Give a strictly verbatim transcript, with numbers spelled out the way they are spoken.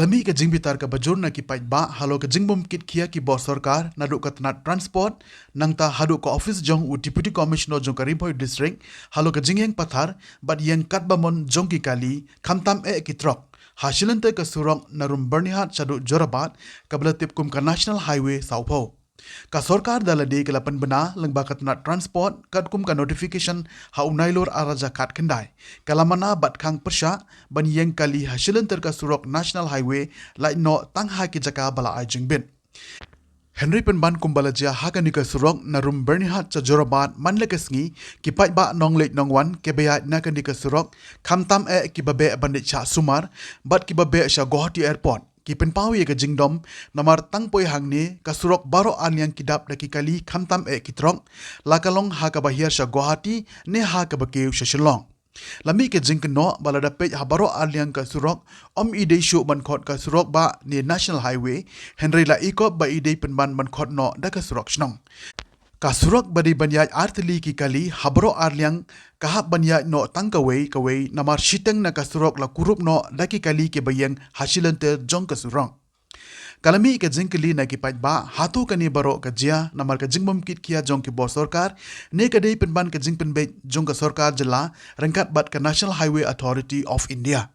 Mih ka jingbitar kaba jur na ki paidbah halor ka jingbym kit khia ki bor sorkar, naduh ka tnat transport, nangta haduh ka office jong u Deputy Commissioner jong ka Ri Bhoi District, halor ka jingïeng pathar bad ïeng katba mon jong ki kali, khamtam eh ki trok, ha shilynter ka surok na Rumbyrnihat shaduh Jorabat, kaba la tip kum ka National Highway sawphew. Ka sorkar da lade ka la pynbna lyngba ka tnat transport, katkum ka notification ha u Nailur ar hajar khatkhyndai, ka la mana bad khang pyrshah ban ïeng kali ha shilynter ka surok National Highway, lait noh tang ha ki jaka ba la ai jingbit. Hynrei pynban kumba la jia ha kane ka surok na Rumbyrnihat sha Jorabat man la ka sngi, ki paidbah nongleit nongwan kiba ïaid na kane ka surok, khamtam eh kiba beh ban leit shah sumar bad kiba beh sha Guwahati Airport, ki pynpaw ïa ka jingdom, namar tang poi hangne ka surok baroh arliang ki dap da ki kali khamtam eh ki trok, la ka long ha kaba hiar sha Guwahati ne ha kaba kiew sha Shillong. La mih ka jingkynnoh ba lada peit ha baroh arliang ka surok, ym i dei shuh ban khot ka surok bah ne National Highway, hynrei la i kop ba i dei pynban ban khot noh da ka surok shnong. Ka surok ba dei ban ïaid ar tylli ki kali ha baroh arliang, ka hap ban ïaid noh tang kawei kawei, namar shiteng na ka surok la kurup noh da ki kali kiba ïeng ha shilynter jong ka surok. Ka la mih ka jingkylli na ki paidbah, hato kane baroh ka jia namar ka jingbym kit khia jong ki bor sorkar, ne ka dei pynban ka jingpynbeit jong ka sorkar jylla ryngkat bad ka National Highway Authority of India?